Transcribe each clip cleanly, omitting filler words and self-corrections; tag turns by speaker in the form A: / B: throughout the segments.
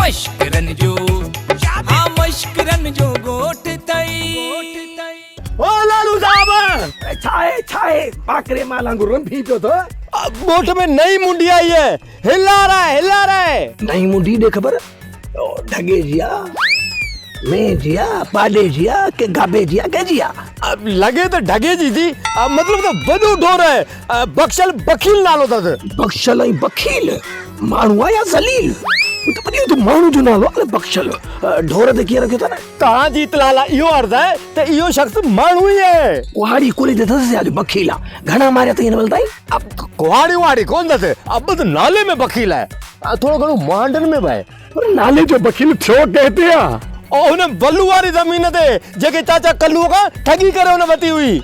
A: مشڪرن جو ها مشڪرن جو ڳوٺ اٿئي.
B: او لالو صاحب!
C: ڇا آهي ڇا آهي ٻاڪري مال وانگر رنڀي پيو ٿو.
B: ڳوٺ ۾ نئين منڊي آئي آهي هلارائي هلارائي.
C: نئين منڊي ڏي خبر ڍڳي جي آ مينهن جي آ پاڏي جي آ ڪي گابي جي آ ڪنهن جي آ؟
B: لڳي ته ڍڳي جي ٿي مطلب ته وڏو ڍور آهي بخشل بخيل نالو اٿس.
C: بخشل ۽ بخيل ماڻهو آ يا ذليل؟ اهو ته ماڻهو جو نالو آ نه بخشل ڍور تي ڪيئن رکيو اٿن؟
B: توهان جي اطلاع لاء اهو عرض آهي ته اهو شخص ماڻهو ئي آهي.
C: ڪهاڙي ڪلهي تي اٿس يا جو بخيل آ؟ گهڻا ماريا اٿئي هن مهل تائين؟
B: ڪهاڙي وهاڙي ڪونه اٿس، اب ته نالي ۾ بخيل آهي. ٿورو گهڻو مهانڊن ۾ به آهي.
C: پر نالي جو بخيل ٿيو ڪنهن تي آ؟
B: او هن بلو واري زمين تي، جيڪي چاچا ڪلوء کان ٺڳي ڪري هن ورتي هئي.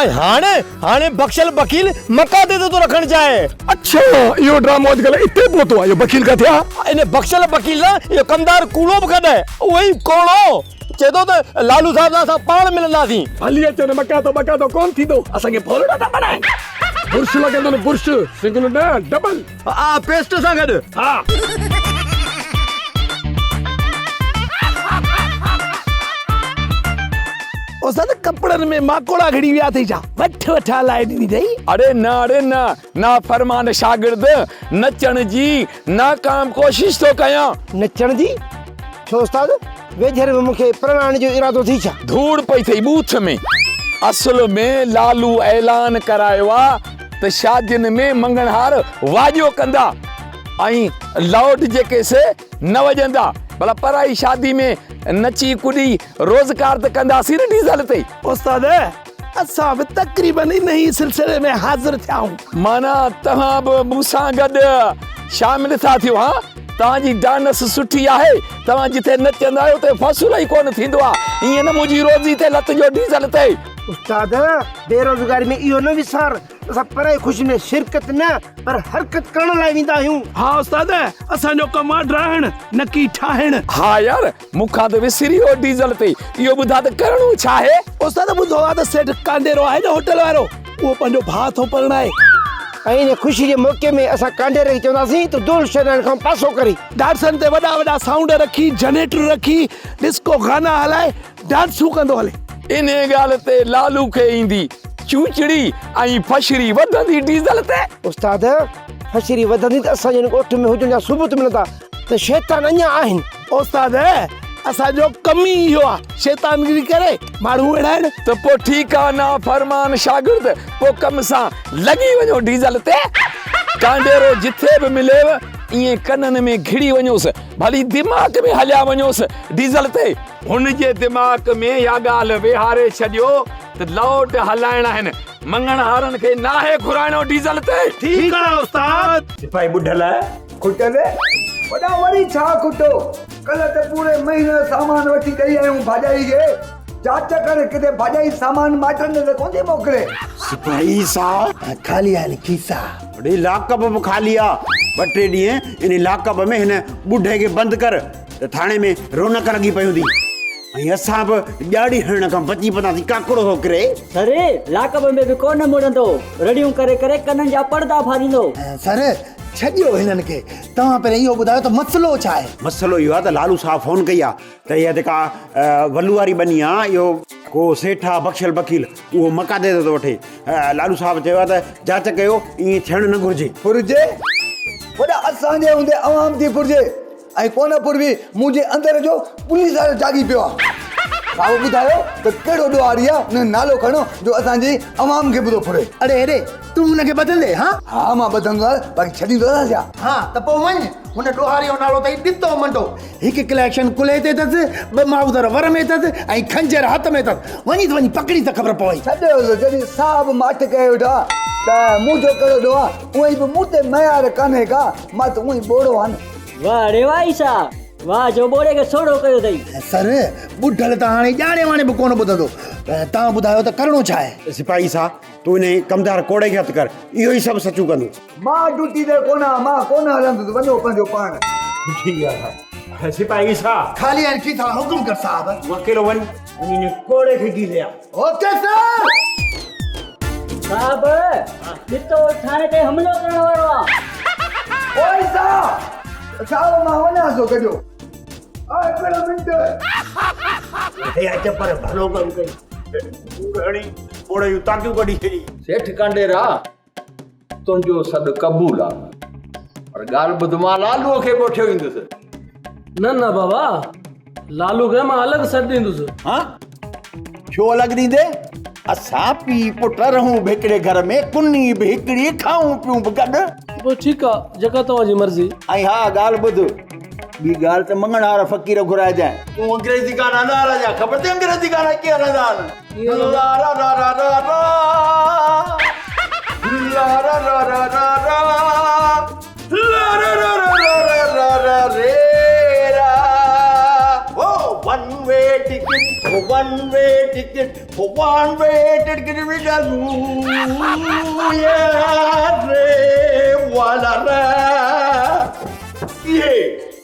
B: ۽ هاڻي، هاڻي بخشل بخيل مقاطي تي ٿو رکڻ چاهي.
C: اڇا، اهو ڊرامو اڄڪلهه اتي پهتو آ، اهو بخيل ڪٿي آ؟
B: ان بخشل بخيل سان اهو ڪمدار ڪوڙو به گڏ آهي. اهو ئي ڪوڙو چئي ٿو ته لالو صاحب سان اسان پاڻ ملنداسين.
C: ڀلي اچن، مقاطو ٻقاطو ڪونه ٿيندو، اسان کي ڀولڙا ٿا بڻائين. برش لڳندو نه برش، سنگل نه ڊبل.
B: ها پيسٽ سان گڏ.
C: ها. استاد ڪپڙن ۾ ماڪوڙا گهڙي ويا اٿئي ڇا؟ وٺ وٺ هلائي ڏني اٿئي.
D: اڙي نه اڙي نه نافرمان شاگرد نچڻ جي ناڪام ڪوشش ٿو ڪيان.
E: نچڻ جي؟ ڇو استاد ويجهر ۾ مون کي پرڻائڻ جو ارادو اٿئي ڇا؟
D: ڌوڙ پئي ٿئي ٻوٿ ۾. اصل ۾ لالو اعلان ڪرايو آ ته شادين ۾ مڱڻهار واڄو ڪندا ۽ لائوڊ جيڪي سي نه وڄندا. ڀلا پرائي شادي ۾ نچي ڪڏي روزگار ته ڪنداسين نه ڊيزل تي.
C: استاد اسان به تقريبن انهي سلسلي ۾ حاضر ٿيا آهيون.
D: معنيٰ توهان به مون سان گڏ شامل ٿا ٿيو ها؟ توهان جي ڊانس سٺي آهي، توهان جٿي نچندا آهيو اتي فصل ئي ڪونه ٿيندو آهي، ائين نه منهنجي روزي تي لت جو ڊيزل تي.
E: استاد بيروزگاري ۾ اهو نه وسار ته اسان پرائي خوشين ۾ شرڪت نه پر حرڪت ڪرڻ لاء ويندا آهيون.
C: ها استاد اسان جو ڪم آهي ڊاهڻ نه ڪي ٺاهڻ.
D: ها يار مون کان ته وسري ويو ڊيزل تي اهو ٻڌاء ته ڪرڻو ڇا آهي؟
C: استاد ٻڌو آهي ته سيٺ ڪانڊيرو آهي نه هوٽل وارو اهو پنهنجو ڀاء ٿو پرڻائي.
E: ۽ ان خوشي جي موقعي ۾ اسان ڪانڊيري کي چونداسين ته دهل شهنائين کان پاسو ڪري.
C: ڊانسن تي وڏا وڏا سائونڊ رکي جنريٽر رکي ڊسڪو گانا هلائي ڊانسون ڪندو هلي.
D: انهيء ڳالهه تي لالو کي ايندي چوچڙي ۽ ڦشري وڌندي ڊيزل تي.
E: استاد، ڦشري وڌندي ته اسان جي هن ڳوٺ ۾ هجڻ جا ثبوت ملندا ته شيطان اڃا آهن.
C: استاد، اسان جو ڪم ئي اهو آ، شيطانگري ڪري ماڻهو وڙهائڻ.
D: ته پوء ٺيڪ آ نافرمان شاگرد، پوء ڪم سان لڳي وڃو ڊيزل تي. ڪانڊيرو جٿي به مليو ائين ڪنن ۾ گهڙي وڃوس، ڀلي دماغ ۾ هليا وڃوس ڊيزل تي. هن جي دماغ ۾ اها ڳالهه ويهاري ڇڏيو ته لوڊ هلائڻا آهن، مڱڻهارن کي ناهي گهرائڻو ڊيزل تي.
C: ٺيڪ آ استاد.
F: سپاهي ٻڍل.
G: کٽل، وڏا وري ڇا کٽو، ڪلهه ته پوري مهيني جو سامان وٺي ڏئي آيون ڀاڄائي کي، جاچ ڪر ڪٿي ڀاڄائي سامان مائٽن ڏي ته ڪونه ٿي موڪلي.
F: سپاهي صاحب.
E: خالي آهن کيسا.
F: اڙي لاڪ اپ به خالي آ، ٻه ٽي ڏينهن انهي لاڪ اپ ۾ هن ٻڍي کي بند ڪر. ته ٿاڻي ۾ رونق لڳي پئي هوندي ۽ اسان به ڄاڙي هڻڻ کان بچي پونداسين ڪاڪڙو ٿو ڪري.
H: سر، لاڪ ۾ به ڪونه مڙندو، رڙيون ڪري ڪري ڪنن جا پڙدا ڦاڙيندو.
I: سر، ڇڏيو هنن کي، توهان پهرين اهو ٻڌايو ته مسئلو ڇا آهي؟
F: مسئلو اهو آهي ته لالو صاحب فون ڪئي آهي ته اها جيڪا ولو واري ٻني آهي اهو ڪو سيٺ آهي بخشل بخيل اهو مقادي تي ٿو وٺي. لالو صاحب چيو آهي ته جاچ ڪيو ائين ٿيڻ نه گهرجي.
G: ڦرجي؟ وڏا اسان جي هوندي عوام ٿي ڦرجي. ۽ ڪونه پوربي منهنجي اندر جو پوليس وارو جاڳي پيو آ. صاحب ٻڌايو ته ڪهڙو ڏوهاري آ ان جو نالو کڻو جو اسان جي عوام کي به ٿو ڦري.
I: اڙي هيڏي تون هن کي ٻڌندي ها؟
G: ها مان ٻڌندو باقي ڇڏيندو نه ڇا؟
I: ها ته پوء وڃ هن ڏوهاري جو نالو اٿئي ڏتو منڊو. هڪ ڪليڪشن ڪلهي تي اٿس، ٻه مائوزر ور ۾ اٿس ۽ خنجر هٿ ۾ اٿس. وڃي ته وڃي پڪڙي ته خبر پوئي.
G: ڇڏيوس جڏهن صاحب ماٺ ڪري ويٺو آ ته منهنجو ڪهڙو ڏوهه آ اونئين به مون تي ميار ڪانهي ڪا مان ته اونئين ٻوڙو آهيان.
H: واهه ڙي واهه عيسيٰ، واهه جو ٻوڙي کي سوڙهو ڪيو اٿئي.
I: سر، ٻڍل ته هاڻي ڄاڻي واڻي به ڪونه ٻڌندو. توهان ٻڌايو ته ڪرڻو ڇا آهي؟
F: سپاهي صاحب، تون انهيء ڪمدار ڪوڙي کي هٿ ڪر، اهو ئي سڀ سچون ڪندو.
G: مان ڊيوٽي تي ڪونه آهيان، مان ڪونه هلندس، وڃو پنهنجو پاڻ.
F: ٺيڪ آهي سپاهي صاحب.
I: خالي آهن کيسا، حڪم ڪر صاحب.
F: تون اڪيلو وڃ، انهيء ڪوڙي کي گهيري آ.
I: Okay sir.
H: صاحب، ڏتو ٿاڻي تي حملو ڪرڻ وارو آ.
G: او عيسيٰ! صاحب مان وڃان ٿو گڏيو. آ هڪڙو منٽ.
F: هي اچ پر ڀلو ڪم ڪئي. ڪوڙ هڻي ٻوڙ جون تاڪيون ڪڍي ڇڏي.
J: سيٺ ڪانڊيرا تنهنجو سڏ قبول آ پر ڳالهه ٻڌ مان لالوء کي ڪوٺيو ايندس.
K: نه نه بابا لالو کي مان الڳ سڏ ڏيندس.
F: ها ڇو الڳ ڏيندي؟ اسان پيء پٽ رهون به هڪڙي گهر ۾ ڪني به هڪڙي کائون پيون به گڏ.
K: پوء ٺيڪ آ جيڪا توهان جي مرضي.
F: ۽ ها ڳالهه ٻڌ ٻي ڳالهه ته مڱڻهار فقير گهرائجانء. تون انگريزي گانا نه هلائجانء خبر اٿئي انگريزي گانا ڪيئن هلندا آهن. لا را را را را را لا را را را را را لا را را را را را را را ري را او one way ticket one way ticket one way ticket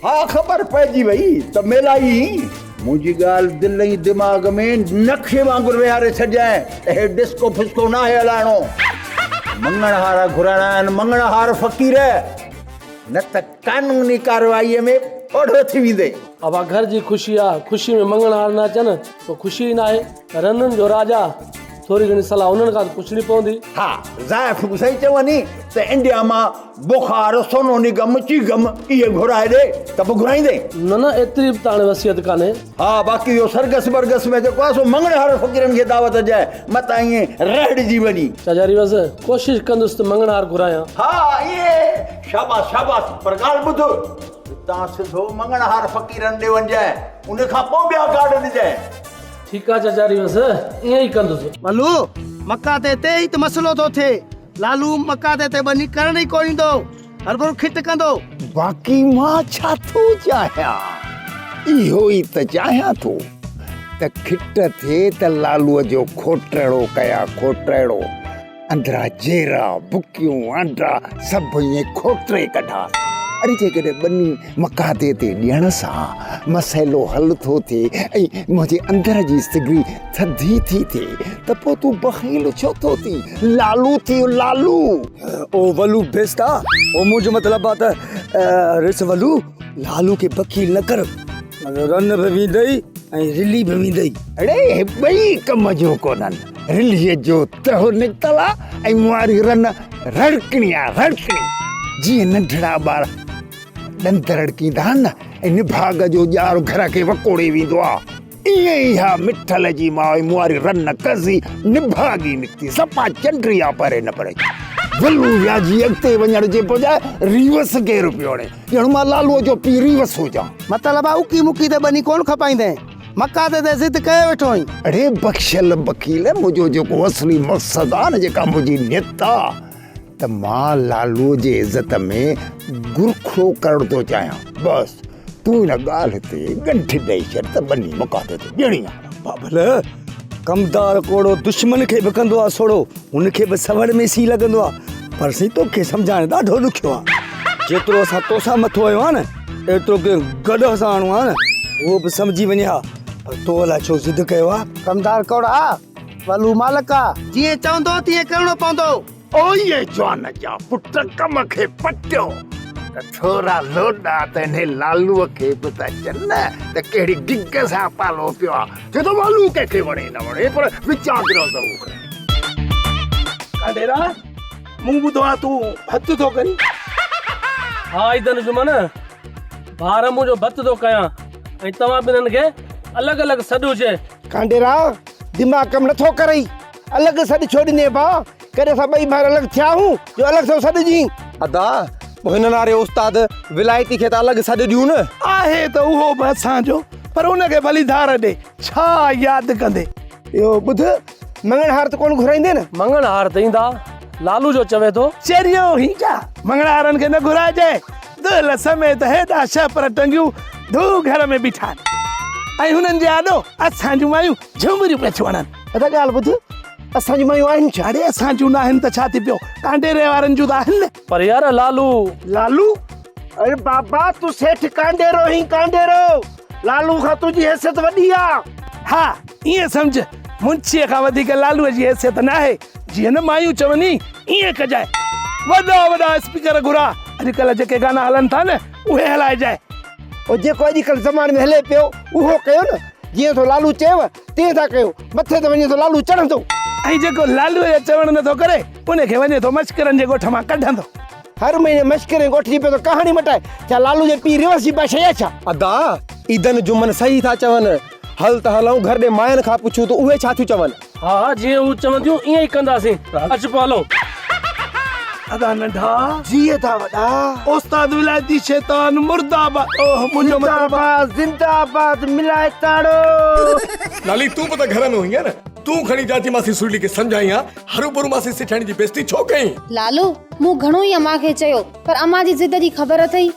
F: ها خبر پئجي وئي ته ميلائي منهنجي ڳالهه دل ۽ دماغ ۾ نقشي وانگر ويهاري ڇڏجانء ته هي ڊسڪو فسڪو ناهي هلائڻو. مڱڻهار گهرائڻا آهن مڱڻهار فقير، نه ته قانوني ڪارروائيء ۾ پوڙهو ٿي ويندين.
K: ابا گهر جي خوشي آ، خوشي ۾ مڱڻهار نه اچن پوء خوشي ئي ناهي. رنن جو راجا، ٿوري گهڻي صلاح انهن کان ته پڇڻي پوندي.
F: ها، زائف سائين چوني ته انڊيا مان بخار، سونو نگم، چيگم اهي گهرائي ڏي ته به گهرائيندين؟
K: نه نه ايتري به ته هاڻي وصيت ڪانهي.
F: ها باقي اهو سرگس برگس ۾ جيڪو آهي سو مڱڻهار فقيرن کي دعوت ڏجانء متان ائين رهڙجي وڃين.
K: چاچا ريوس، ڪوشش ڪندس ته مڱڻهار گهرايان.
F: ها ائين، شاباس شاباس، پر ڳالهه ٻڌ، هتان سڌو مڱڻهار فقيرن ڏي وڃجانء، ان کان پوء ٻيا ڪارڊ ڏجانء.
K: ٺيڪ آ چاچا ريوس، ائين ئي ڪندس.
E: ولو، مڪاتي تي ئي ته مسئلو ٿو ٿئي. لالو مڪاتي تي ٻني ڪرڻ ئي ڪونه ايندو، هرڀرو کٽ ڪندو.
L: باقي مان ڇا ٿو چاهيان؟ اهو ئي ته چاهيان ٿو ته کٽ ٿئي ته لالوء جو کوٽهڙو ڪيان، کوٽهڙو. اندرا جيرا، بڪيون، آنڊا سڀ ائين کوٽري ڪڍان. اڙي جيڪڏهن ٻني مقادي تي ڏيڻ سان مسئلو حل ٿو ٿئي ۽ منهنجي اندر جي سگري ٿڌي ٿي ٿئي ته پوء تون بخيل ڇو ٿو ٿين؟ لالو ٿي لالو.
G: او ولو بيستا، او منهنجو مطلب آ ته رس ولو، لالو کي بخيل نه ڪر، رن به ويندئي ۽ رلي به ويندئي.
L: اڙي اهي ٻئي ڪم جون ڪونهن، رليء جو تهه نڪتل آ ۽ مون واري رن رڙڪڻي آ رڙڪڻي، جيئن ننڍڙا ٻار ڏند رڙڪيندا آهن نه ۽ نڀاڳ جو ڄار گهر کي وڪوڙي ويندو آ، ائين ئي اها مٺل جي ماء ۽ مون واري رن قضي نڀاڳي نڪتي، صفا چنڊي آ پري نه پري. ولو وياجي اڳتي وڃڻ جي بجاء ريوس گير پيو هڻي، ڄڻ مان لالوء جو پيء ريوس هجان.
E: مطلب آ اڪي مڪي تي ٻني ڪونه کپائيندين، مقاطي تي ضد ڪيو ويٺو آهين.
L: اڙي بخشل بخيل، منهنجو جيڪو اصلي مقصد آ نه، جيڪا منهنجي نيت آ، ته مان لالوء جي عزت ۾ گرکڙو ڪرڻ ٿو چاهيان. بس تون ان ڳالهه تي ڳنڍ ڏئي ڇڏ ته ٻني مقاطي تي ڏيڻي آ.
G: بابل، ڪمدار ڪوڙو دشمن کي به ڪندو آ سوڙهو، هن کي به سوڙ ۾ سين لڳندو آ. پر سائين توکي سمجهائڻ ڏاڍو ڏکيو آ. جيترو اسان توسان مٿو هنيو آ نه، ايترو ڪنهن گڏهه سان هڻو ها نه، اهو به سمجهي وڃي ها. پر تو الائي ڇو ضد ڪيو آ.
E: ڪمدار ڪوڙا، ولو مالڪ آ. جيئن چوندو تيئن ڪرڻو پوندو.
L: اوئي جوان جا پٽ ڪم کي پٽيو ته ٿورا لوڏا ته انهي لالوء کي به ته اچن نه ته ڪهڙي ڊگ سان پالو پيو آ. چئي ٿو لالو ڪنهن کي وڻي نه وڻي پر وچان گرهه ضرور ڪري.
C: ڪانڊيرا مون ٻڌو آ تون ڀت ٿو ڪرين.
K: ها عيدن جمن، ڀار منهنجو ڀت ٿو ڪيان ۽ توهان ٻنهن کي الڳ الڳ سڏ هجي.
E: ڪانڊيرا دماغ ڪم نٿو ڪرئي. الڳ سڏ ڇو ڏني ڀاء؟ ڪڏهن اسان ٻئي ڀائر الڳ ٿيا آهيون جو الڳ ٿو سڏجين.
B: ادا پوء هنن واري استاد ولايتي کي ته الڳ سڏ ڏيون نه.
C: آهي ته اهو به اسان جو پر ان کي ڀلي ڌار ڏي. ڇا ياد ڪندي.
E: اهو ٻڌ مڱڻهار ته ڪونه گهرائيندين نه؟
K: مڱڻهار ته ايندا. لالو جو چوي ٿو.
C: چريو هين ڇا؟ مڱڻهارن کي نه گهرائجانء. دهل سميت هيڏا شهپر ٽنگيون ڌو گهر ۾ بيٺا آهن ۽ هنن جي آڏو اسان جون مايون جهومريون پيون ٿيون هڻن.
E: ادا ڳالهه ٻڌ، اسان جون مايون آهن ڇا؟
C: اڙي اسان جون ناهن ته ڇا ٿي پيو، ڪانڊيري وارن جون ته آهن نه.
K: پر يار لالو.
C: لالو؟
E: اڙي بابا تون سيٺ ڪانڊيرو هين ڪانڊيرو، لالو کان تنهنجي حيثيت وڏي آ.
C: ها ائين سمجهه، منشيء کان وڌيڪ لالوء جي حيثيت ناهي، جيئن نه مايون چوني ائين ڪجانء. وڏا وڏا اسپيڪر گهراء، اڄڪلهه جيڪي گانا هلن ٿا نه. اهي هلائجانء.
E: او جيڪو اڄڪلهه زماني ۾ هلي پيو اهو ڪيو نه، جيئن ٿو لالو چئيو تيئن ٿا ڪيو، مٿي ته وڃي ٿو لالو چڙهندو.
C: ۽ جيڪو لالوء جو چوڻ نٿو ڪري ان کي وڃي ٿو مشڪرن جي ڳوٺ مان ڪڍندو.
E: هر مهيني مشڪرن جي ڳوٺ جي پيو ٿو ڪهاڻي مٽائي، ڇا لالو جي پيء ريورس جي بادشاهي آهي ڇا؟
B: ادا، عيدن جمعن صحيح ٿا چون، هل ته هلون گهر ڏي ماين کان پڇون ته اهي ڇا ٿيون چون.
K: ها ها جيئن هو چونديون ائين ئي ڪنداسين، اچ پوء هلون.
C: ادا ننڍا.
E: جي ادا وڏا.
C: استاد ولايتي شيطان مرده آباد اوه منهنجو مطلب.
E: زنده آباد زنده آباد ملائي تاڙو.
M: لالي تون به ته گهر ۾ هئين نه، تون کڻي چاچي ماسي سهيلي کي سمجهائين ها، هروڀرو ماسي سيٺياڻي جي بيستي ڇو ڪئين؟
N: لالو مون گهڻو ئي امان کي چيو پر امان جي ضد جي خبر اٿئي.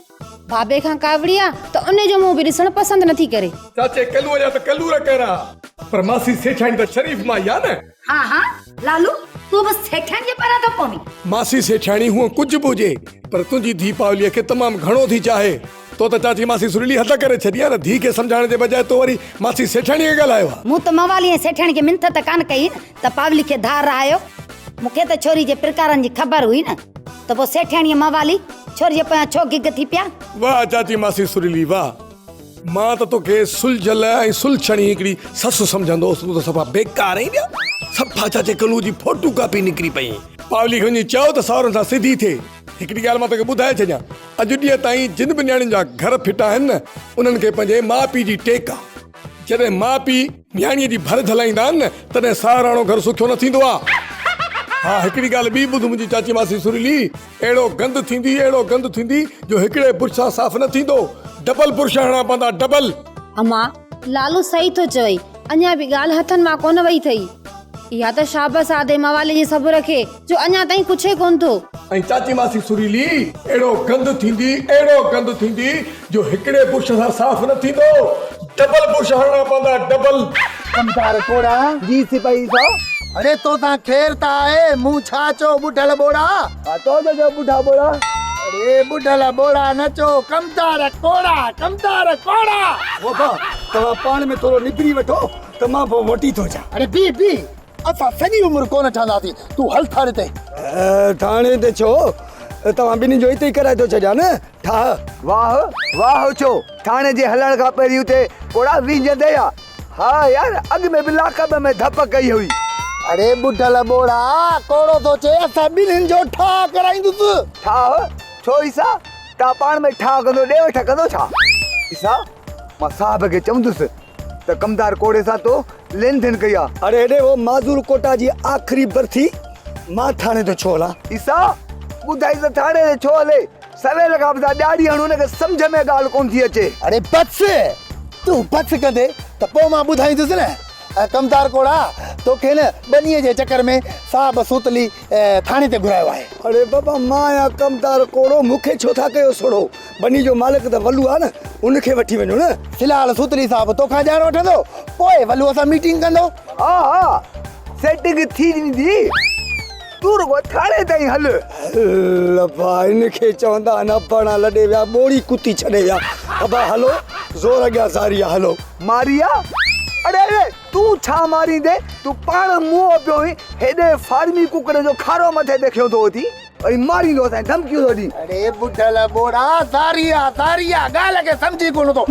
N: بابي کان ڪاوڙي آ ته ان جو منهن به ڏسڻ پسند نٿي ڪري.
M: چاچي ڪلوء جا ته ڪلور ڪهڙا، پر ماسي سيٺياڻي ته شريف مائي آ نه.
O: ها ها لالو تون به سيٺياڻي جي پريان ٿو پوين.
M: ماسي سيٺياڻي هونء ڪجهه به هجي پر تنهنجي ڌيء پاوليء کي تمام گهڻو ٿي چاهي. تو ته چاچي ماسي سريلي حد ڪري ڇڏي آ نه، ڌيء کي سمجهائڻ جي بجاء تو وري ماسي سيٺياڻيء کي ڳالهايو آ.
O: مون ته موالي ۽ سيٺياڻي کي منٿ ته ڪانه ڪئي نه ته پاولي کي ڌار رهايو. مون کي ته ڇوري جي پرڪارن جي خبر هئي نه ته پوء سيٺياڻي ۽ موالي ڇوري جي پويان ڇو گگ ٿي پيا.
M: واهه چاچي ماسي سريلي واهه. مان ته توکي سلجهيل ۽ سلڇڻي هڪڙي سس سمجهندو هوس، تون ته صفا بيڪار آهين ڏيا. صفا چاچي ڪلوء جي فوٽو ڪاپي نڪري پئي آهين. پاولي کي وڃي چئو ته ساهرن سان سڌي ٿئي. هڪڙي ڳالهه مان توکي ٻڌائي ڇڏيان، اڄ ڏينهن تائين جن به نياڻين جا گهر ڦٽا آهن نه، انهن کي پنهنجي ماء پيء جي ٽيڪ آ. جڏهن ماء پيء نياڻيء جي ڀر جهلائيندا آهن نه، تڏهن ساهراڻو گهر سکيو نه ٿيندو آ. ها هڪڙي ڳالهه ٻي ٻڌ منهنجي چاچي ماسي سريلي، اهڙو گند ٿيندي، اهڙو گند ٿيندي جو هڪڙي برش سان صاف نه ٿيندو، ڊبل برش هڻڻا پوندا، ڊبل.
N: امان، لالو صحيح ٿو چوئي، اڃا به ڳالهه هٿن مان ڪونه وئي اٿئي. اها ته شابس آ ادي موالي جي صبر کي، جو اڃا تائين ڪڇي ڪونه ٿو.
M: ۽ چاچي ماسي سريلي، اهڙو گند ٿيندي، اهڙو گند ٿيندي جو هڪڙي برش سان صاف نه ٿيندو، ڊبل برش هڻڻا پوندا، ڊبل.
I: ڪمدار ڪوڙا.
G: جي سپاهي صاحب.
I: اڙي تو سان خير ته آهي، مون ڇا چيو ٻڍل ٻوڙا.
G: ها تو جو چيو ٻڍا ٻوڙا.
I: اڙي ٻڍل ٻوڙا نه چئو، ڪمدار ڪوڙا، ڪمدار ڪوڙا.
G: بابا توهان پاڻ ۾ ٿورو نبري وٺو ته مان پوء موٽي ٿو اچان.
I: اڙي بيهه بيهه، اسان سڄي عمر ڪونه ٺهنداسين، تون هل ٿاڻي تي.
G: ٿاڻي تي ڇو؟ توهان ٻنهي جو اتي ئي ڪرائي ٿو ڇڏيان نه ٺاهه. واهه واهه ڇو؟ ٿاڻي جي هلڻ کان پهرين اتي ڪوڙا وينجهندي يا؟ ها يار اڳ ۾ به لاڪب ۾ ڌپ ڪئي هئي.
I: اڙي ٻڍل ٻوڙا، ڪوڙو ٿو چئي، اسان ٻنهين جو ٺاهه ڪرائيندس.
G: ٺاهه؟ ڇو عيسيٰ؟ توهان پاڻ ۾ ٺاهه ڪندو ڏي وٺ ڪندو ڇا؟ عيسيٰ، مان صاحب کي چوندس ته ڪمدار ڪوڙي سان تو لين دين ڪئي آ. اڙي هيڏي هو معذور ڪوٽا جي آخري برٿي، مان ٿاڻي تي ڇو هلان؟ عيسيٰ، ٻڌائي ته ٿاڻي تي ڇو هلي؟ سويل کان به ٿا ڏاڙهي هڻون هن کي سمجهه ۾ ڳالهه ڪونه ٿي اچي.
I: اڙي بس! تون بس ڪندي ته پوء مان ٻڌائيندس نه. ڪمدار ڪوڙا، توکي نه ٻنيء جي چڪر ۾ صاحب سوتلي ٿاڻي تي گهرايو آهي.
G: اڙي بابا مان آهيان ڪمدار ڪوڙو، مون کي ڇو ٿا ڪيو سوڙهو؟ ٻني جو مالڪ ته ولو آهي نه، ان کي وٺي وڃو نه.
I: في الحال سوتلي صاحب توکان ڄاڻ وٺندو، پوء ولوء سان ميٽنگ ڪندو.
G: ها ها سيٽنگ ٿي ويندي، تون رڳو ٿاڻي تائين هل. هل ابا ان کي چوندا آهن اباڻا لڏي ويا ٻوڙي ڪتي ڇڏي ويا. ابا هلو زور اڳيان زاري آ هلو. ماري آ؟ اڙي اڙي تون ڇا ماريندين، تون پاڻ موئو پيو هئين، هيڏي فارمي ڪڪڙ جو کارو مٿي تي کنيو ٿو اٿين، وري ماريندو اسان کي ڌمڪيون ٿو ڏين.
I: اڙي ٻڍل ٻوڙا زاري آ زاري آ، ڳالهه کي سمجهي ڪونه ٿو.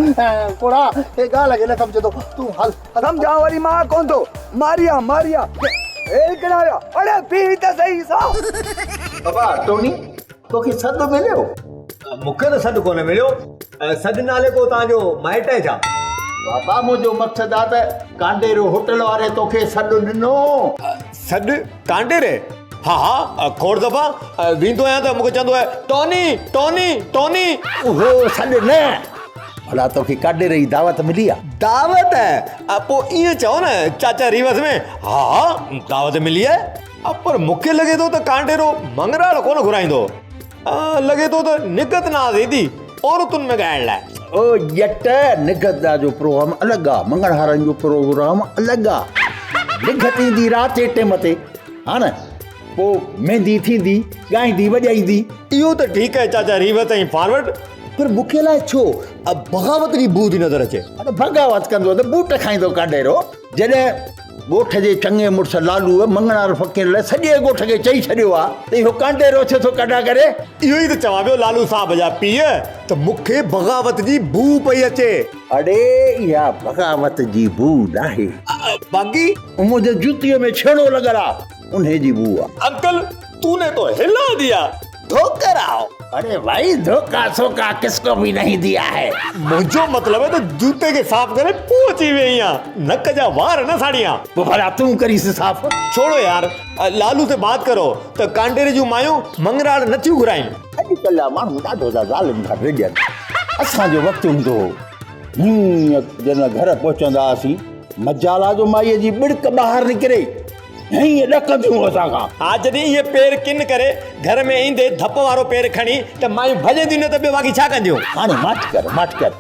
I: ڪوڙا هي ڳالهه کي نه سمجهي ٿو، تون هل.
G: سمجهان وري مان ڪونه ٿو، ماري آ ماري آ، هيل ڪيڏانهن ويا، اڙي بيهه ته سهي سا.
J: بابا ٽوني توکي سڏ مليو؟
B: مون کي ته سڏ ڪونه مليو. سڏ نالي ڪو توهان جو مائٽ آهي ڇا؟
J: بابا منهنجو مقصد آ ته ڪانڊيرو هوٽل واري توکي سڏ ڏنو.
B: سڏ؟ ڪانڊيري؟ ها ها کوڙ دفعا ويندو آهيان ته مون کي چوندو آهي ٽوني ٽوني ٽوني.
J: اهو سڏ نه، ڀلا توکي ڪانڊيري جي دعوت ملي آ؟
B: دعوت؟ پوء ائين چئو نه چاچا ريوس ۾. ها ها دعوت ملي آهي. پر مون کي لڳي ٿو ته ڪانڊيرو مڱرال ڪونه گهرائيندو. لڳي ٿو ته نگهت ناز ايندي عورتن ۾ ڳائڻ لاء.
J: او ڄٽ، نگهت ناز جو پروگرام الڳ آ، مڱڻهارن جو پروگرام الڳ آ. نگهت ايندي رات جي ٽيم تي، ها نه، پوء ميندي ٿيندي، ڳائيندي وڄائيندي.
B: اهو ته ٺيڪ آهي چاچا ريوس ۽ فارورڊ، پر مون کي الائي ڇو بغاوت جي بوء ٿي نظر اچي.
J: اڙي بغاوت ڪندو ته بوٽ کائيندو ڪانڊيرو. جڏهن ڳوٺ جي چڱي مڙس لالوء مڱڻهار فقير لاء سڄي ڳوٺ کي چئي ڇڏيو آ ته اهو ڪانڊيرو ڇو ٿو ڪڍا ڪري.
B: اهو ئي ته چوان پيو لالو صاحب جا پيء ته مون کي بغاوت جي بوء پئي اچي.
J: اڙي اها بغاوت جي بوء ناهي.
B: باقي.
J: منهنجي جوتيء ۾ ڇيڻو لڳل آ انهي جي بوء آ.
B: انڪل تون ني تو هلا ديا. ڌوڪر آء.
J: اري ڀائي ڌوڪا سوڪا ڪس ڪو ڀي نهين ديا هي.
B: منهنجو مطلب آهي ته جوتي کي صاف ڪري پوء اچي ويهين ها، نڪ جا وار نه ساڙين ها.
J: پوء ڀلا تون ڪريس صاف.
B: ڇوڙو يار، لالو سي بات ڪرو ته ڪانڊيري جون مايون مڱراڙ نه ٿيون گهرائين.
J: اڄڪلهه جا ماڻهو ڏاڍو ٿا ظالم کان ڊڄن. اسان جو وقت هوندو هو، هينئن جڏهن گهر پهچندا هئاسين، مجال آ جو مائيء جي ٻڙڪ ٻاهر نڪري. هيئن ڏڪنديون اسان کان.
B: ها جڏهن ايئن پير ڪن ڪري گهر ۾ ايندي ڌپ وارو پير کڻي ته مايون ڀڄنديون نه ته ٻيو باقي ڇا ڪنديون.
J: هاڻي ماٺ ڪر ماٺ ڪر.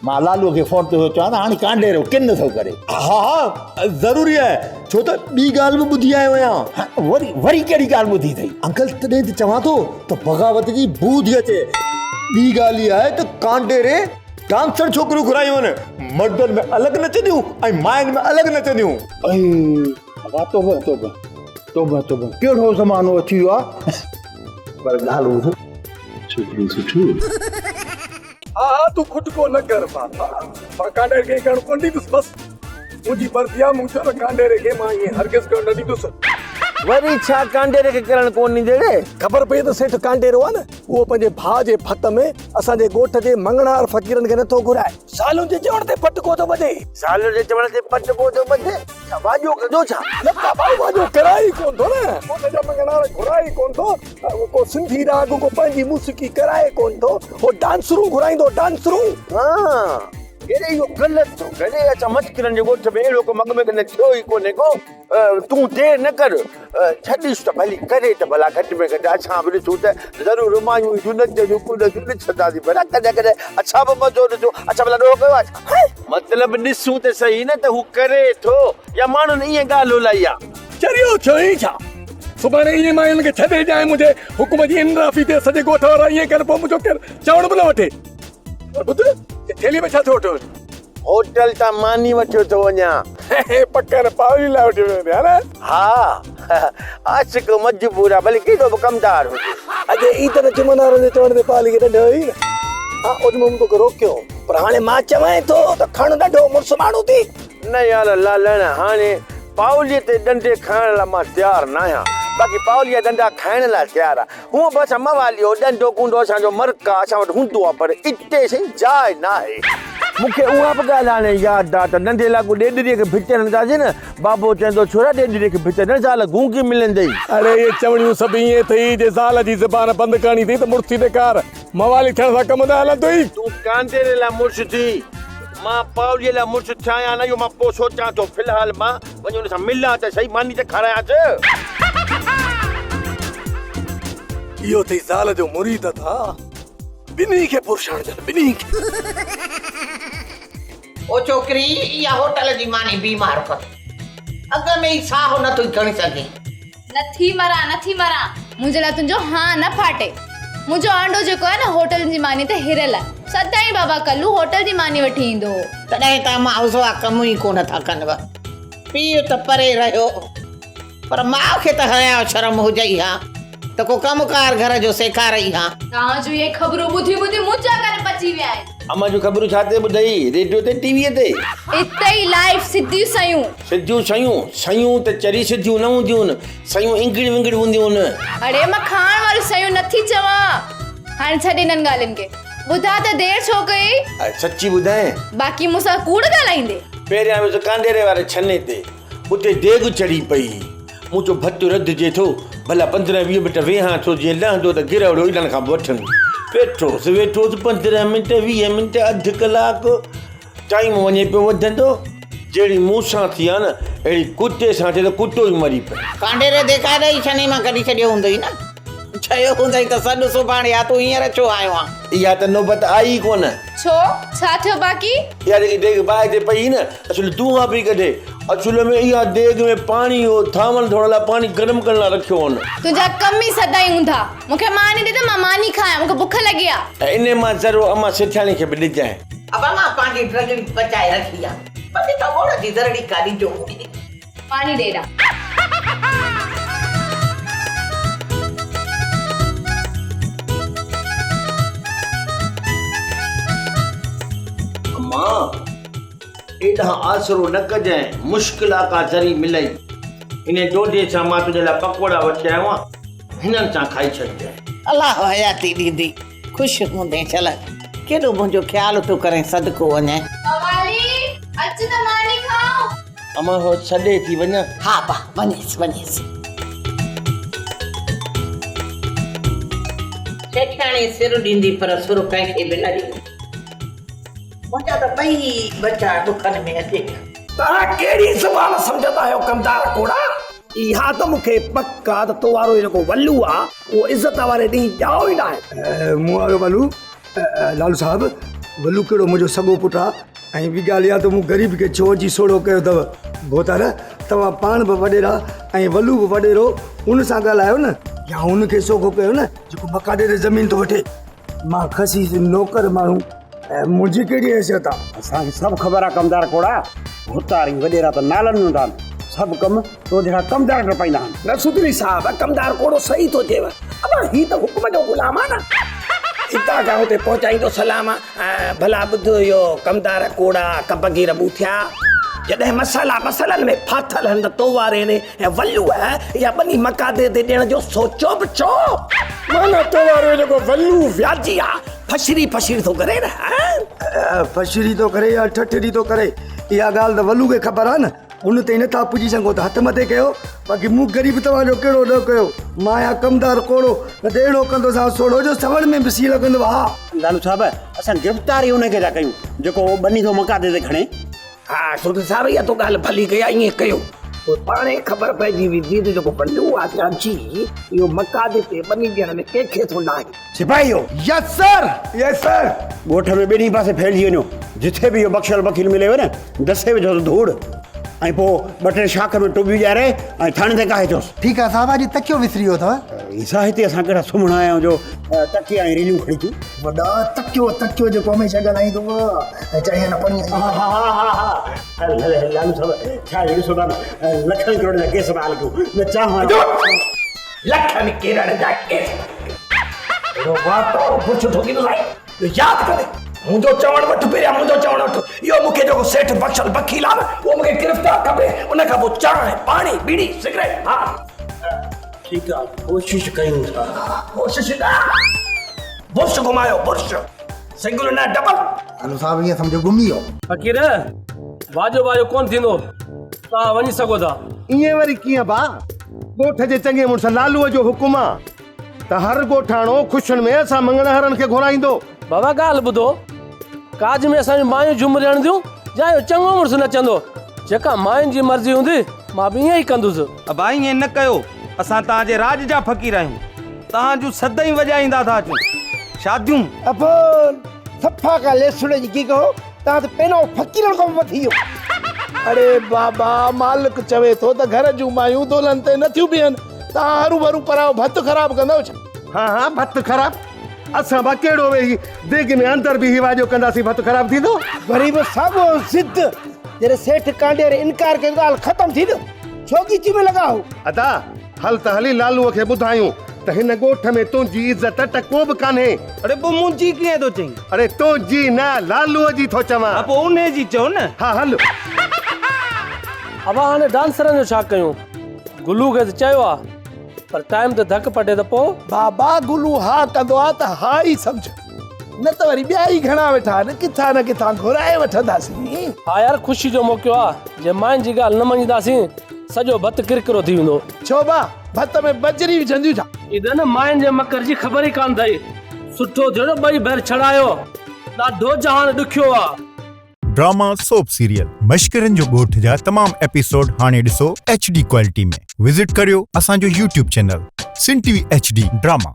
J: مان لالوء کي فون تي ٿو چوان ته هاڻي ڪانڊيرو ڪن ٿو ڪري.
B: ها ها ضروري آهي ڇو ته ٻي ڳالهه به ٻڌي آيو آهيان.
J: وري وري ڪهڙي ڳالهه ٻڌي اٿئي.
B: انڪل تڏهن ته چوان ٿو ته بغاوت جي بوء ٿي اچي. ٻي ڳالهه اها آهي ته ڪانڊيري ڊانسر ڇوڪريون گهرايون آهن. مردن ۾ الڳ نچنديون ۽ ماين ۾ الڳ نچنديون.
J: اي ابا توبه توبه توبه توبه ڪهڙو زمانو اچي ويو آ پر ڳالهه ٻڌ ڇوڪريون سٺيون
M: ها ها تون کٽڪو نه ڪر بابا مان ڪانڊيري کي ڪرڻ ڪونه ڏيندس بس منهنجي مرضي آ مون چيو نه ڪانڊيري کي مان ائين هرگز ڪرڻ نه ڏيندس.
E: وري ڇا ڪانڊيري کي ڪرڻ ڪونه ڏيندي ڙي.
M: خبر پئي ته سيٺ ڪانڊيرو آ نه اهو پنهنجي ڀاء جي ڀت ۾ اسان جي ڳوٺ جي مڱڻهار فقيرن کي نٿو گهرائي. زالن جي چوڻ تي پٽڪو ٿو ٻڌي.
E: زالن جي چوڻ تي پٽڪو ٿو ٻڌي؟ ڇا واڄو ڪندو ڇا؟
M: نه بابا واڄو ڪرائي ئي ڪونه ٿو نه. ڳوٺ جا مڱڻهار گهرائي ئي ڪونه ٿو. ڪو سنڌي راڳ ڪو پنهنجي موسيقي ڪرائي ڪونه ٿو. هو ڊانسرون گهرائيندو ڊانسرون.
E: ها اڙي اهو غلط ٿو ڪري. اسان مشڪرن جي ڳوٺ ۾ اهڙو ڪم اڳ ۾ ڪڏهن ٿيو ئي ڪونهي ڪو. تون دير نه ڪر، ڇڏيس ته ڀلي ڪري ته ڀلا گهٽ ۾ گهٽ اسان به ڏسون ته ضرور مايون اينديون نچنديون ڪڏنديون ڏسنداسين ڀلا ڪڏهن ڪڏهن اسان به مزو ڏسون اسان ڀلا ڏوهه ڪيو آهي ڇا؟ مطلب ڏسون ته سهي نه ته هو ڪري ٿو يا ماڻهن ائين ڳالهه هلائي آ.
M: چريو ٿيو آهين ڇا؟ سڀاڻي ائين ماين کي ڇڏي ڏيانء منهنجي حڪم جي انرافي تي سڄي ڳوٺ وارا ائين ڪن پوء منهنجو ڪير چوڻ به نه وٺي. پر ٻڌ ٿيلهي ۾ ڇا ٿيو وٺيو؟
E: هوٽل تان ماني وٺيو ٿو وڃان.
M: پڪ نه پاولي لاء وٺيو ويندين ها نه؟
E: ها عاشق مجبور آ ڀلي ڪيڏو به ڪمدار هجي.
M: اڳي عيد نه جمن وارن جي چوڻ تي پاولي کي ڏنڊ هئي نه. ها اوڏي مهل مون توکي روڪيو هو پر هاڻي مان چوانء ٿو ته کڻ ڏنڊو مڙس ماڻهو ٿي.
E: نه يار لالڻ هاڻي پاوليء تي ڏنڊي کائڻ لاء مان تيار ناهيان باقي پاوليء جا ڏنڊا کائڻ لاء تيار آ. هونء به اسان موالي هو ڏنڊو ڪونڊو اسان جو مرڪ آ اسان وٽ هوندو آ پر اتي سائين جاء ناهي. مون کي اها به ڳالهه هاڻي ياد آ ته ننڍي لاڳو ڏيڏريء کي ڀت هڻنداسين نه، بابو چوندو ڇورا ڏيڏريء کي ڀت نه زال گونگي ملندئي.
M: اڙي اهي چوڻيون سڀ ائين اٿئي جي زال جي زبان بند ڪرڻي اٿئي ته مڙس ٿي ڏيکار. موالي ٿيڻ سان ڪم نه هلندوئي.
E: تون ڪانڊيري لاء مڙس ٿي، مان پاوليء لاء مڙس ٿيان يا نه اهو مان پوء سوچان ٿو. في الحال مان وڃي ان سان ملان ته سهي، ماني ته کارايانس.
M: اهو اٿئي زال جو مريد اٿا. ٻنهي کي پرشاڻ ڏين ٻنهي کي.
P: او ڇوڪري اها هوٽل جي ماني بيمار ڪر. اڳ ۾ ئي ساهه نه ٿي کڻي سگهين.
Q: نٿي مران نٿي مران منهنجي لاء تنهنجو هانء نه ڦاٽي. منهنجو آنڊو جيڪو آهي نه هوٽل جي ماني تي هريل آهي. سدائين بابا ڪلو هوٽل جي ماني وٺي ايندو هو.
P: تڏهن ته امان عضوا ڪم ئي ڪونه ٿا ڪن. پيء ته پري رهيو. پر ماء کي ته حياء شرم هجئي ها ته ڪو ڪم ڪار گهر جو سيکارئي ها.
Q: توهان جون اهي خبرون ٻڌي ٻڌي منهنجا ڪن پچي ويا آهن.
E: امان جون خبرون ڇا تي ٻڌئي؟ ريڊيو تي ٽي ويء تي؟
Q: اتي ئي لائيو سڌيون سيون.
E: سڌيون سيون؟ سيون ته چري سڌيون نه هونديون آهن، سيون انگڙيون ونگڙيون هونديون آهن.
Q: اڙي مان کائڻ واريون سيون نه ٿي چوان. هاڻي ڇڏ انهن ڳالهين کي. ٻڌاء ته دير ڇو ڪئي؟
E: سچي ٻڌايان؟
Q: باقي مون سان ڪوڙ ڳالهائيندي؟
E: پهريان ويس ڪانڊيري واري ڇني تي. اتي ديڳ چڙهي پئي. مون چيو ڀت رڌجي ٿو، ڀلا 15 20 منٽ ويهان ٿو، جيئن لهندو ته گرهوڙو انهن کان به وٺن. ويٺوس ويٺوس 15 منٽ، 20 منٽ، اڌ ڪلاڪ، ٽائيم وڃي پيو وڌندو. جهڙي مون سان ٿي آ نه، اهڙي ڪتي سان ٿئي ته ڪتو ئي مري پئي.
P: ڪانڊيري ڌڪا ڏئي ڇني مان ڪڍي ڇڏيو هوندئي نه. چيو هوندئي ته سڏ سڀاڻي آ، تون هينئر ڇو آيو آن؟
E: اها ته نوبت آئي ئي ڪونه.
Q: ڇو؟ ڇا ٿيو باقي؟
E: اها جيڪي ديڳ باهه تي پئي هئي نه، اصل دونهان پئي ڪڍي. اصل ۾ اها ديڳ ۾ پاڻي هو، ٿانون ڌوئڻ لاء پاڻي گرم ڪرڻ لاء رکيو هون.
Q: تنهنجا ڪم ئي سدائين اونڌا. مون کي ماني ڏي ته مان ماني کايان، مون کي بک لڳي آ.
E: ۽ انهي مان ذرو امان سيٺياڻي کي به ڏجانء.
P: ابا مان پنهنجي ڊرگڙي پچائي رکي آ. ٻه ٽي ٻوڙ جي ذرڙي ڪا ڏجو مون کي.
Q: ماني ڏي ڏا.
E: امان، ايڏانهن آسرو نه ڪجانء، مشڪل آ ڪا ذري ملئي. انهي ڊوڍي سان مان تنهنجي لاء پڪوڙا وٺي آيو آهيان، هنن سان کائي ڇڏجانء.
P: الله حياتي ڏيندي، خوش هوندين شل. ڪيڏو منهنجو خيال ٿو ڪرين، صدقو وڃين.
Q: موالي، اچ ته ماني کائون.
E: امان هو سڏي ٿي وڃان.
P: ها با، وڃيس وڃيس. سيٺياڻي سر ڏيندي پر سر ڪنهن کي به نه ڏيندي. منهنجا ته ٻئي ٻچا ڏکن ۾ اچي ويا.
C: توهان ڪهڙي زبان سمجهندا آهيو ڪمدار ڪوڙا؟ اها ته مون کي پڪ آ ته تو وارو جيڪو ولو آ اهو عزت واري ڏينهن ڄائو ئي ناهي.
G: مون وارو ولو؟ لالو صاحب ولو ڪهڙو منهنجو سڳو پٽ آ ۽ ٻي ڳالهه اها ته مون غريب کي ڇو اچي سوڙهو ڪيو اٿو. ڀوتار توهان پاڻ به وڏيرا ۽ ولو به وڏيرو ان سان ڳالهايو نه يا ان کي سوگهو ڪيو نه جيڪو مڪاڏي تي زمين ٿو وٺي. مان خسيس نوڪر ماڻهو ۽ منهنجي ڪهڙي حيثيت آ.
F: اسان کي سڀ خبر آ ڪمدار ڪوڙا، ڀوتار ۽ وڏيرا ته نالن ۾ هوندا آهن، سڀ ڪم تو جهڙا ڪمدار ٽپائيندا آهن.
C: نه سڌري صاحب، ڪمدار ڪوڙو صحيح ٿو چئيو. ابا هي ته حڪم جو غلام آ نه. هتان کان هتي پهچائيندو سلام. ڀلا ٻڌ اهو ڪمدار ڪوڙا ڪبگير ٻوٿيا، جڏهن مسئلا مسئلن ۾ ڦاٿل هن ته تو واري ني ۽ ولوء اها ٻني مقادي تي ڏيڻ جو سوچيو به ڇو؟ معنيٰ تو وارو جيڪو ولو وياجي آ، ڦشري ڦشري ٿو ڪري نه؟
G: ڦشري ٿو ڪري يا ٺٺري ٿو ڪري، اها ڳالهه ته ولو کي خبر آ نه. ان تائين نٿا پڄي سگهو ته هٿ مٿي ڪيو، باقي مون غريب توهان جو ڪهڙو ڏوهه ڪيو؟ مان آهيان ڪمدار ڪوڙو، نه ته اهڙو ڪندوسانس سوڙهو جو سوڙ ۾ به سيء لڳندو. ها!
F: لالو صاحب، اسان گرفتار ئي ان کي ٿا ڪيون، جيڪو ٻني ٿو مقادي تي کڻي.
C: ها سوڍي صاحب اها تو ڳالهه ڀلي ڪئي آهي ائين ڪيو پوء پاڻهي خبر پئجي ويندي ته جيڪو بلو آ چاچي اهو مقادي تي ٻني ڏيڻ ۾ ڪنهن کي ٿو لاهي.
F: سپاهيو!
I: Yes sir!
G: Yes sir!
F: ڳوٺ ۾ ٻنهي پاسي ڦهلجي وڃو، جٿي به اهو بخشل بخيل مليو نه، دسي وجهوس ڌوڙ ۽ پوء ٻه ٽي شاخ ۾ ٽٻيون ڏياري ۽ ٿاڻي تي ڪاهي اچوس.
I: ٺيڪ آ صاحب اڄ تڪيو وسري ويو اٿو.
F: عيسيٰ هتي اسان ڪهڙا سمهڻا آهيون جو تڪيا ۽ ريليون کڻي اچون.
I: وڏا تڪيو تڪيو جيڪو هميشه ڳالهائيندو آ ۽ چاهي نه پڙهي
F: ها ها ها ها هل هل هل لالو صاحب ڇا هي ڏسو ٿا نه لکن ڪروڙن جا ڪيس پيا هلن نه چانهه
C: لکن ڪروڙن جا ڪيس اهڙو واتو برش ٺوڪيندو سائين جو ياد ڪندي منهنجو چوڻ وٺ پهريان منهنجو چوڻ وٺ اهو مون کي جيڪو سيٺ بخشل بخيل آ نه اهو مون کي گرفتار کپي ان کان پوء چانهه پاڻي ٻيڙي سگريٽ ها
F: ٺيڪ آ ڪوشش ڪيون ٿا.
C: ڪوشش نه برش گهمايو برش سنگل نه ڊبل.
I: هلو صاحب ائين سمجهو گهمي ويو.
K: فقير واڄو باڄو ڪونه ٿيندو توهان وڃي سگهو ٿا.
R: ائين وري ڪيئن ڀاء؟ ڳوٺ جي چڱي مڙس لالوء جو حڪم آ ته هر ڳوٺاڻو خوشين ۾ اسان مڱڻهارن کي گهرائيندو.
K: بابا ڳالهه ٻڌو، ڪاڄ ۾ اسان جون مايون جهومريون هڻنديون يا اهو چڱو مڙس نچندو؟ جيڪا ماين جي مرضي هوندي مان به ائين ئي ڪندس.
S: ابا ائين نه ڪيو، اسان توهان جي راڄ جا فقير آهيون، توهان جون سدائين وڄائيندا ٿا اچون. شاديون.
I: ابول، صفا ڪا ليسڙي جي گيگ هو، توهان ته پينو فقيرن کان به مٿي آهيو.
C: اڙي بابا، مالڪ چوي ٿو ته گهر جون مايون دولهن تي نه ٿيون بيهن، توهان هروڀرو پرايو ڀت خراب ڪندؤ ڇا؟
R: ها ها ڀت خراب، اسان به ڪهڙو ويهي ديڳ ۾ اندر بيهي واڄو ڪنداسين ڀت خراب ٿيندو؟
I: وري به ساڳيو ضد، جڏهن سيٺ ڪانڊير انڪار ڪيو ته ڳالهه ختم ٿي نه، ڇو ڳچي ۾ لڳا هو؟
R: ادا هل ته هلي لالوء کي ٻڌايون ته هن ڳوٺ ۾ تنهنجي عزت ٽڪو به ڪانهي.
S: اڙي پوء منهنجي ڪيئن ٿو چئين؟
R: اڙي تنهنجي نه لالوء جي ٿو چوان.
S: ها پوء انهي جي چئو نه.
R: ها هل.
K: ابا هاڻي ڊانسرن جو ڇا ڪيون؟ گلو کي ته چيو آ پر ٽائيم تي ڌڪ پٽي ته پوء.
C: بابا گلو ها ڪندو آ ته ها ئي سمجهه نه ته وري ٻيا ئي گهڻا ويٺا آهن ڪٿان نه ڪٿان گهرائي وٺنداسين.
K: ها يار خوشي جو موقعو آ جي ماين جي ڳالهه نه مڃينداسين سڄو ڀت ڪرڪرو ٿي ويندو.
C: ڇو ڀا ڀت ۾ بجري وجهنديون ڇا؟
K: ادن ماين جي مڪر جي خبر ئي ڪانه اٿئي. سٺو ٿيو جو ٻئي ڀير ڇڙايو. ڏاڍو جهان ڏکيو آ.
T: ڊراما سوپ سيريل مشڪرن جو ڳوٺ جا تمام ايپيسوڊ هاڻي ڏسو ايڇ ڊي ڪوالٽي ۾ وزٽ ڪريو اسان جو YouTube channel Sindh T V H D drama.